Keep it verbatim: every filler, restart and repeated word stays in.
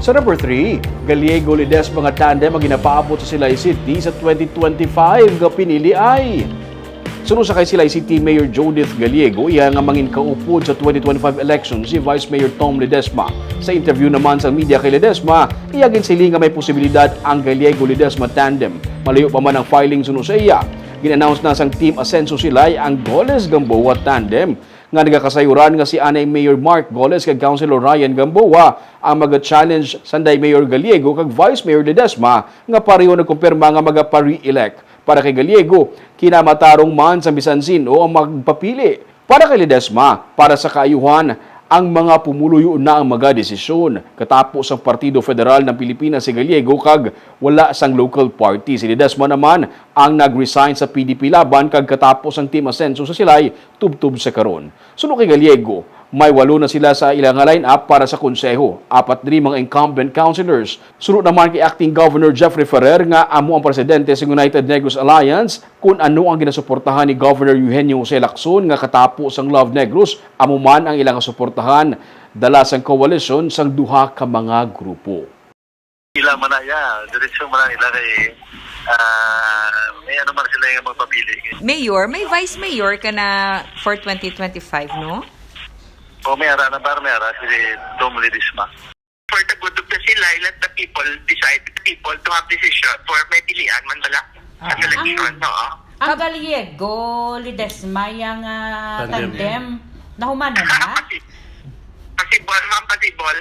Sa number three, Gallego-Ledesma nga tandem ang ginapaabot sa Silay City sa twenty twenty-five nga pinili ay. Suno sa kay Silay City Mayor Judith Gallego, iya nga mangin kaupod sa twenty twenty-five election si Vice Mayor Tom Ledesma. Sa interview naman sa media kay Ledesma, iya ginsiling nga may posibilidad ang Gallego-Ledesma tandem. Malayo pa man ang filing suno sa iya. Gin-announce na sang Team Asenso Silay ang Goles-Gamboa tandem nga nagakasayuran nga si anay Mayor Mark Goles kag Councilor Ryan Gamboa ang maga-challenge sanday Mayor Gallego kag Vice Mayor Ledesma nga pareho nagkumpirma nga magapa-re-elect. Para kay Gallego, kinamatarong man sa bisan sin-o ang magpapili. Para kay Ledesma, para sa kaayuhan, ang mga pumuluyo na ang magadesisyon. Katapo sang Partido Federal ng Pilipinas si Gallego kag wala sang local party. Si Ledesma naman ang nag-resign sa P D P Laban kag katapo sang Team Asenso sa Silay tubtob sa karon. Suno kay Gallego, may walo na sila sa ila nga line-up para sa konseho. Apat diri mga incumbent councilors. Suno naman kay Acting Governor Jeffrey Ferrer nga amo ang presidente sa United Negros Alliance, kun ano ang ginasuportahan ni Governor Eugenio Jose Lacson nga katapo sang Love Negros, amo man ang ila nga suportahan dala sang koalisyon sang duha ka mga grupo. Ila man na, ya. Diretso man na ila kay, ah, may ano man sila nga magpapili. Mayor, may vice mayor ka na for twenty twenty-five, no? O may ara na bar, may ara si Tom Ledesma. For the good of the Silay, let the people decide. The people to have decision for may pilian man bala sa Ah. selection, no? Ang Gallego, Ledesma, yang ah, Tandem. tandem, nahuman na na? Pasibol, ma'am, pasibol.